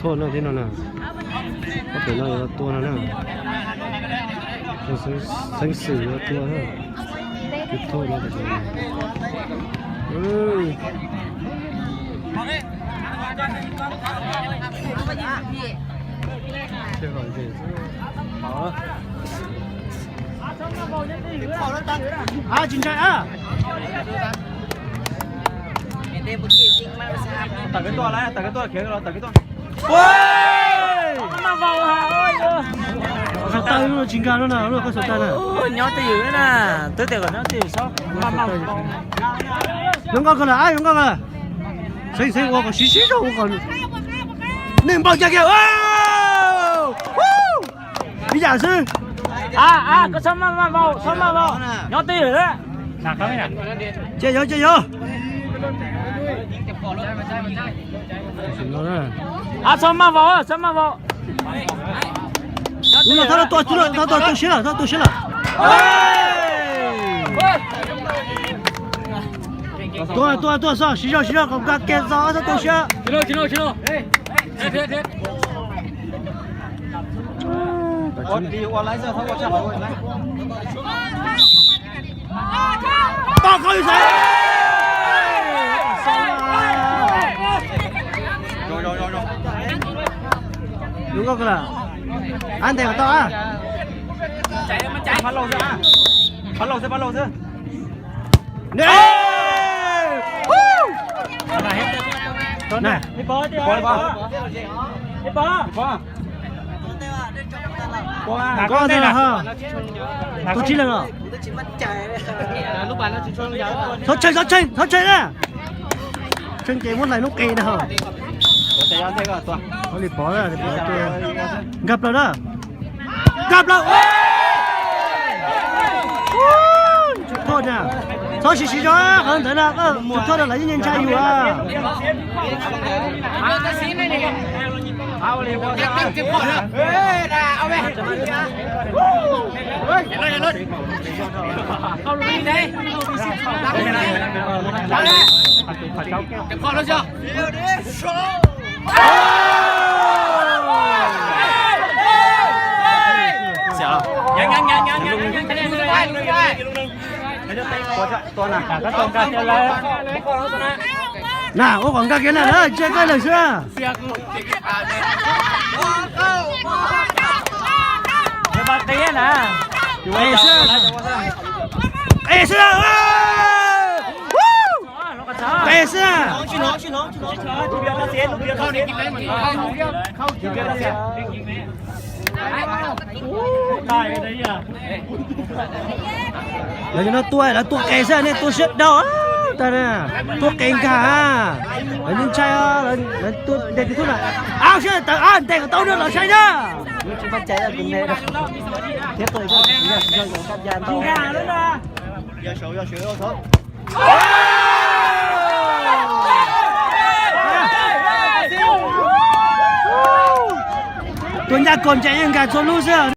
Thoj no thiab no na. Ob pem no yuav tua no na. Xeeb Xwm yuav tua na. Tus thoj no tus Tawm kawg tuaj, tawm kawg tuaj, khiav los tawm kawg tuaj. Xov tawj tsis nkag no na, koj xov tawj na. Nyob twj ywm na, twb tias kom nyob twj ywm sob. Zoo nkauj kawg lawm, zoo nkauj kawg. Xeeb, Xeeb ua kom siv siv zog ua kom nej npaum cas kiag. Ib yam xwb. Koj txhob maj maj vau, txhob maj vau, nyob twj ywm. Cia yuav, cia yuav. Txhob maj vau, txhob maj vau. Ub, no txhob tua, txhob tua siab lawm, txhob tua siab lawm. Tua, tua, tua, txhob siv zog, siv zog kom nkag kiag txhob, txhob tua siab. Tau koj ib xav. Zoo nkauj kawg lawm. Ab, ntes kom tau ab. Pab laug xwb, pab laug xwb. Koj ntej no, tua tsib leeg os. Txhob tsheej, txhob tsheej, txhob tsheej na. Tsheej ces muab hlais lub qe na. Ua li pov, nkag plaws na. Nkag plaws. Txhob siv siv zog qhov ntawd na, tus thoj no lawv yeej ntshai yus. Na, ua kom nkag kiag na, ntsia koj lawm xwb. Qe xwb, qe xwb, qe xwb. Lawv cov no tua, lawv tua qe xwb, nej tua siab dhau tas na, tua qe nkag. Lawv ntshai, lawv tua ntes tus thoj na. Ab, siab tawv, ab, ntes kom tau no los saib na. Tus ncaj kos ntshe yeej nkag txhua lub xwb.